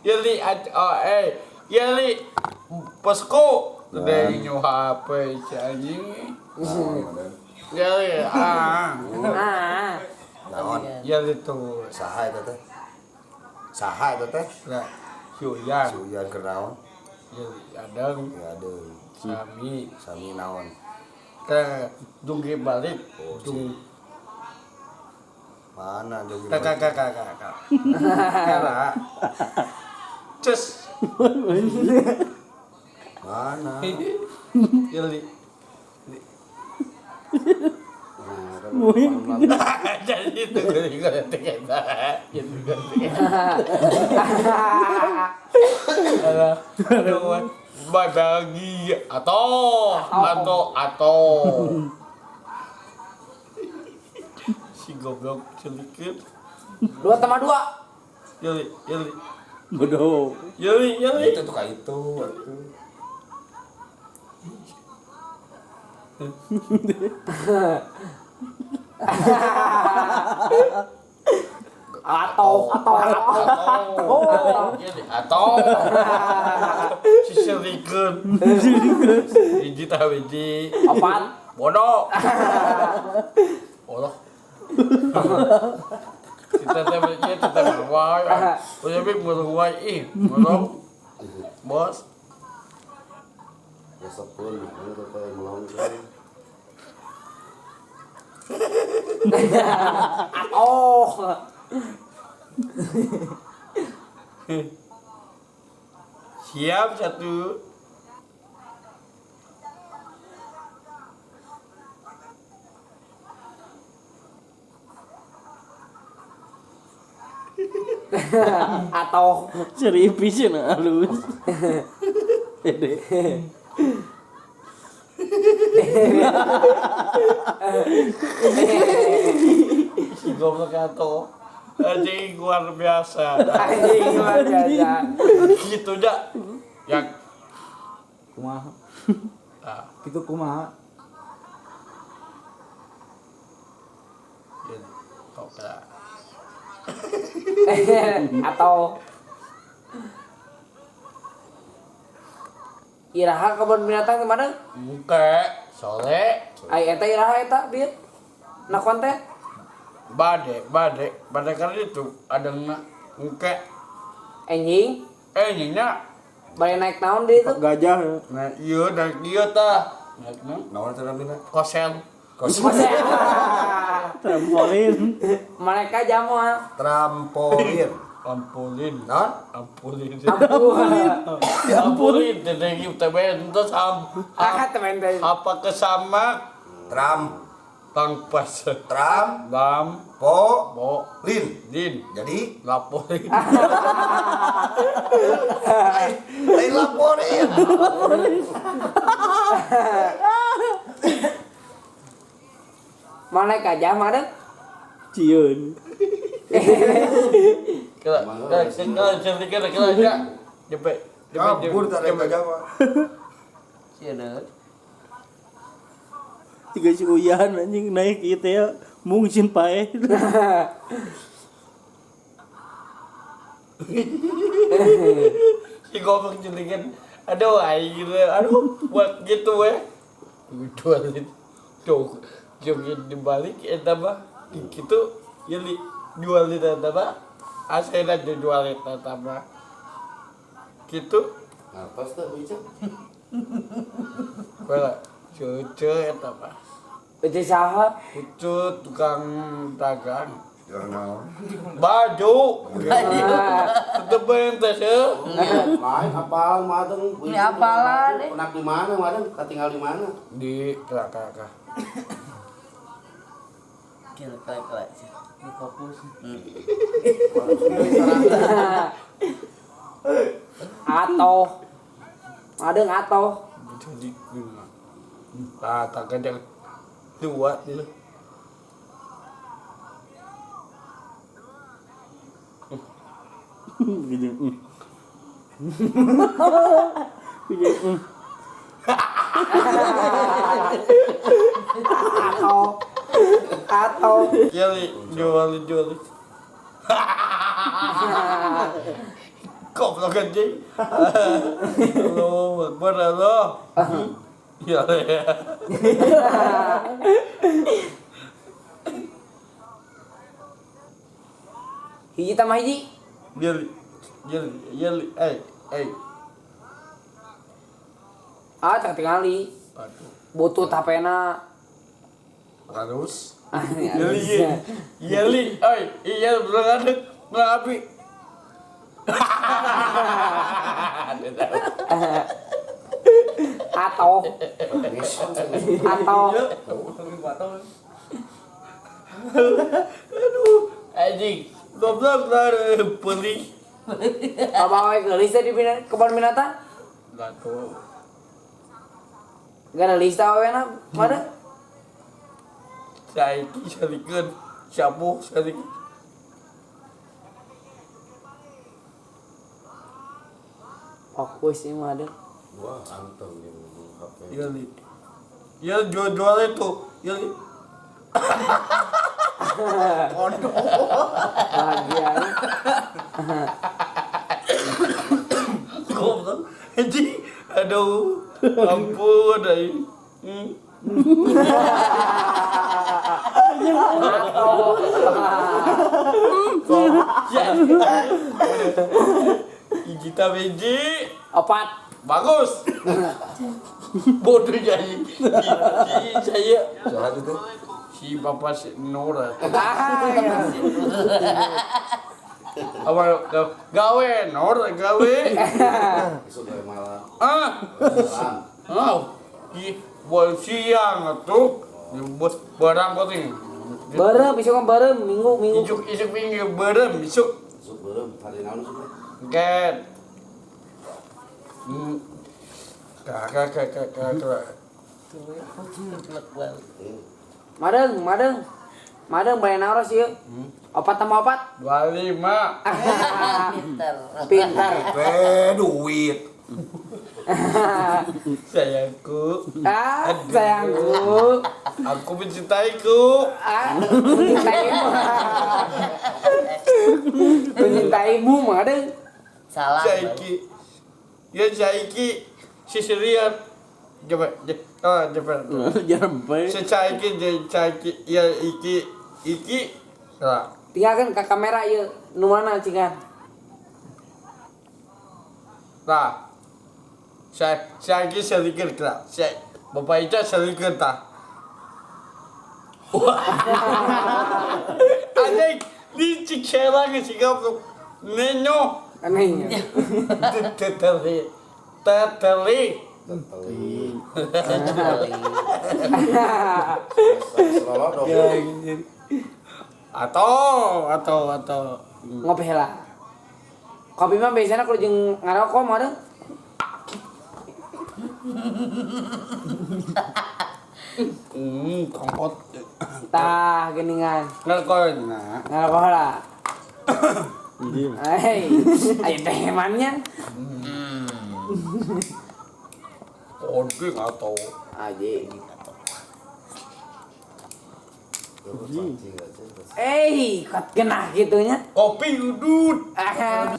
Yeli oh Yeli bosku. Udah nyu HP si anjing. Yeli ah. Ah. Naon? Yeli tuh. Saha eta teh? Saha eta teh? Nah, si Uyan. Si Uyan keur naon? Yeli adeng. Ya aduh. Sami. Sami naon? Ke jungkir balik. Oh, Jung Mana jogging? kakak kakak kakak. Kala. Cus. Mana? Yeli. Nah, Jadi itu gue kita. Gitu gue. Aduh, bagi atau si goblok sedikit. 2 tambah 2. Yeli, yeli. Bodoh. Yeli, yeli. Itu tuh kayak itu atuh. Atau Atau si selikeun. Hiji tah hiji. Opat. Bodoh. Bodoh. Kita teh ieu teh wae. Udah bik wae ih, bodoh. Bos. Ya sepun, itu teh melong kan. Atau. Siap satu. Atau. Seripis cenah halus. Dede. Si goblok atau anjing luar biasa. Anjing luar biasa. Gitu dah. Yang Kumaha? ah, Gitu kumaha? ya, tok lah. Atau iraha kebun binatang di mana? Engke sore Ai eta iraha eta bieu. Nakon teh? bade kan itu ada engke Anjing. nya Bade naik naon deui itu? Gajah. nah ieu naik ieu tah naik naon? Naon teh namina? Kosel. Kos Trampolin. Mereka jamuan. trampolin. Ampolin. Naon? Ampolin. Ampun. Ampolin teh teh terus Ah, temen teh. apa kesamak Tram tangpas tram lam po bo lin. din Jadi laporin. lain laporin. Mau naik gajah mana? Cieun. Kela kela kela kela ya. Jepe Kabur tak ada gajah mah. Sieun. Tiga si Uyan anjing naik ieu teh ya. Mungkin pae. Si goblok jelikan. Aduh aing gitu. Aduh buat gitu we. Jualin. Jog joget dibalik eta mah kitu yeli jualin eta mah. Asena jualin eta mah. Kitu Apa teh Ica? Bala cucu eta mah. Uci saha? Cucu tukang dagang. Jangan naon. Baju. Tetep bentes ya. Lain apal madeng. Ini apalan, eh. Pernah di mana madeng? Tinggal di mana? Di kakak. Kira kira di kopus. Atau. Madeng atau. Jadi ah tak ada dua gitu. Gitu. Gitu. Atau. Atau. Jeli, jual jual. Goblok anjing. Allahu Akbar Allah. Ya ya. Hiji tambah hiji. Yeli. Yeli, yeli, eh, eh. Ah, tak tingali. Aduh. Butut HP-na. Terus. Ah, Yeli, yeli, oi, iya berangadek, api. Atau atau Aduh, anjing, goblok lah, perih. apa wae geulis teh di kebun binatang? Nggak tahu. Gak ada lista wae na mana? Saiki salikeun, sapu salik. Fokus sih mah ada. Wah, anteng yang HP. Yeli. Ya jual-jual itu, yeli. Bodoh. Bahagia. Goblok. Anjing, aduh. Ampun, ai. Hiji tambah hiji. Opat. Bagus. Bodoh jadi. Saya Salah itu. si bapak si Nora. Ah, ya. Apa gawe Nora gawe. Besok gawe malam. Ah, Malam. oh, di bol siang tuh buat barang penting. Bareng, besok kan bareng minggu minggu. Isuk isuk minggu berem isuk. Besok beureum hari naon sih teh? Get. Kakak kakak kakak. Madeng, madeng. Madeng bayar naros ieu. Opat tambah opat. 25. Pinter. Pintar. Duit. Sayangku, Ah, sayangku. aku mencintaiku. Ah, mencintaimu. Mencintaimu, madeng. Salah. Saiki. Ya saiki sisirian. Coba, ah, coba. Jarempe. Secaiki, saiki, ya iki, iki. Nah, Tinggalkan ke kamera ieu nu mana cingan. nah. Saya, saiki sedikit lah. Saya, Bapak Ica sedikit tak. Wah. Anjing, licik saya lagi sih goblok. Nenyo. Aneh. Teteli. Teteli. Teteli. Teteli. Selolodok. Atau. Ngopi lah. Kopi mah biasanya kalau jeung ngarokok mah deh. Kongkot. Tah geuningan. Ngerokok nah. Ngarokok lah. Hei, ayo teh emannya. Kopi atau Aji. Eh, kot genah gitunya. kopi udut. Ah.